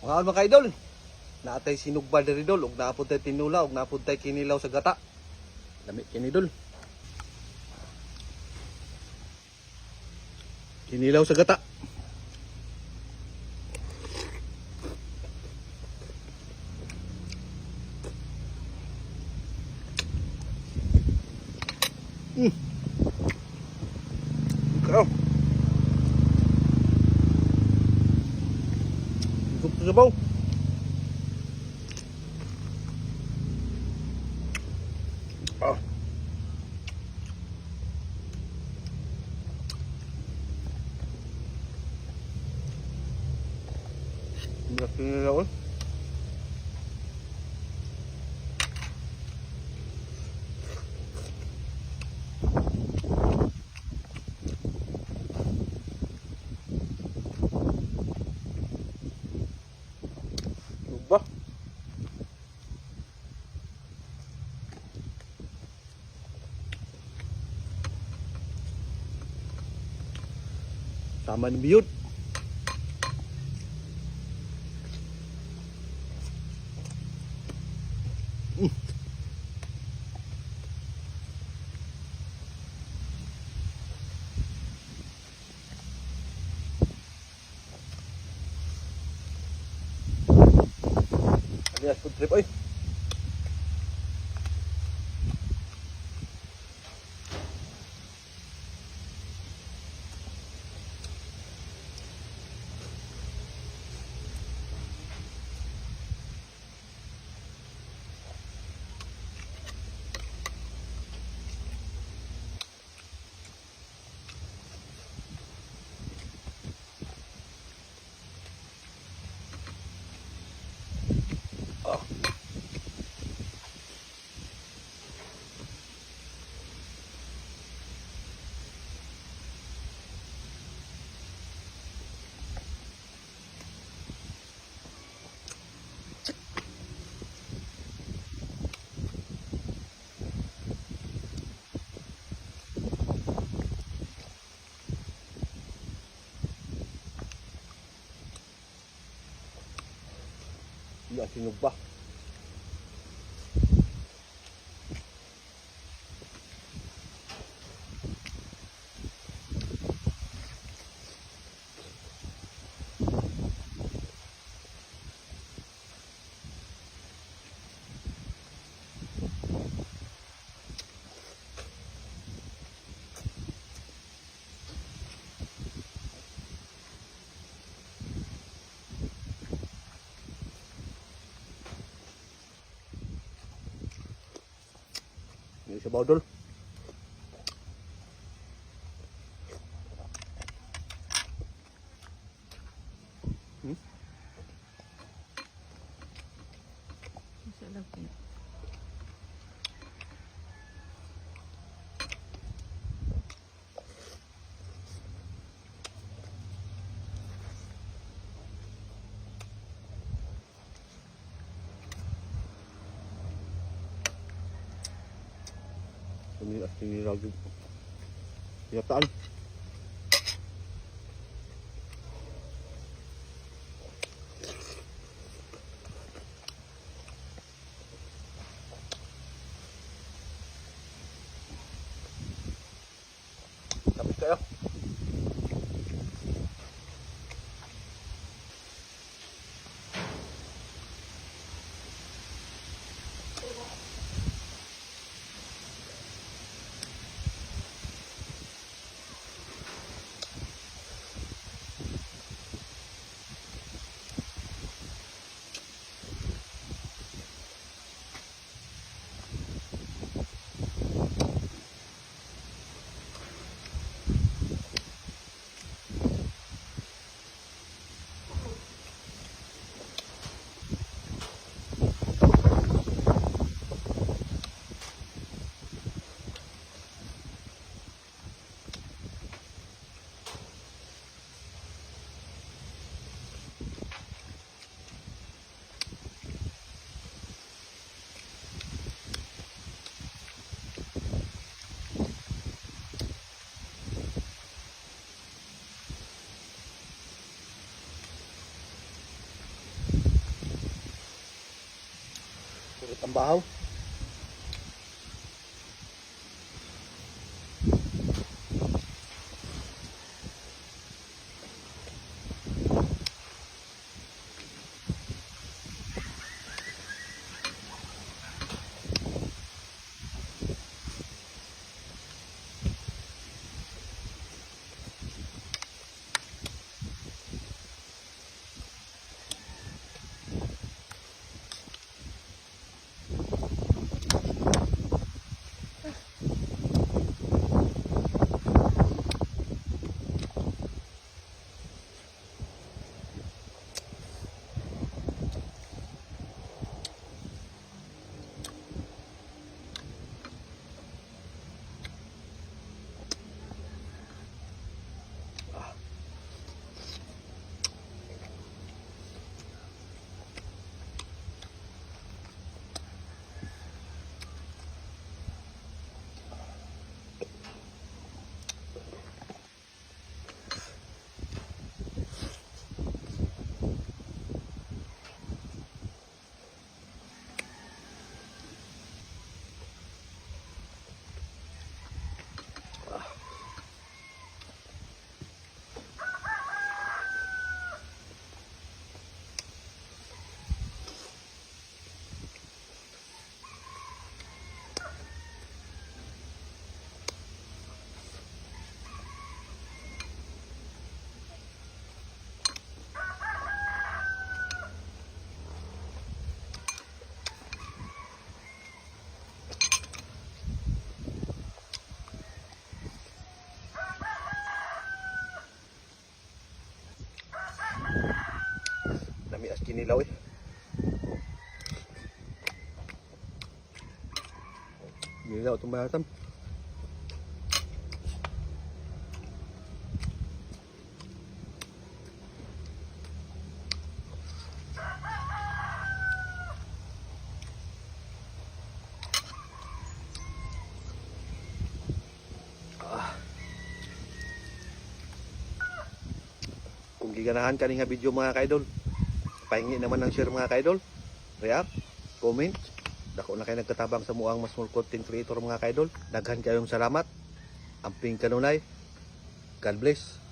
Mga kaidol, naatay sinugba diri, dol, ug naa pod tay tinula ug naa pod tay kinilaw sa gata. Lami kini, dol. Kinilaw sa gata. Ikaw. Gusto sa sabaw. Ah. Biyak nila eh. Ba? Tama ni biyod. Alias food trip oy. Ah. Ya, sinugba. Yung sabaw, dol. Sa laki. Kami at kinilaw jud. Yataan. Tapos kayo. Ang bahaw. Lami as kinilaw eh. Kinilaw itong bayatan. Kung giganahan ka nga video, mga kaidol, pahingi naman ng share, mga kaidol, react, comment. Dako na kayo nagkatabang sa muang mas small content creator, mga kaidol. Daghan kayong salamat. Amping kanunay. God bless.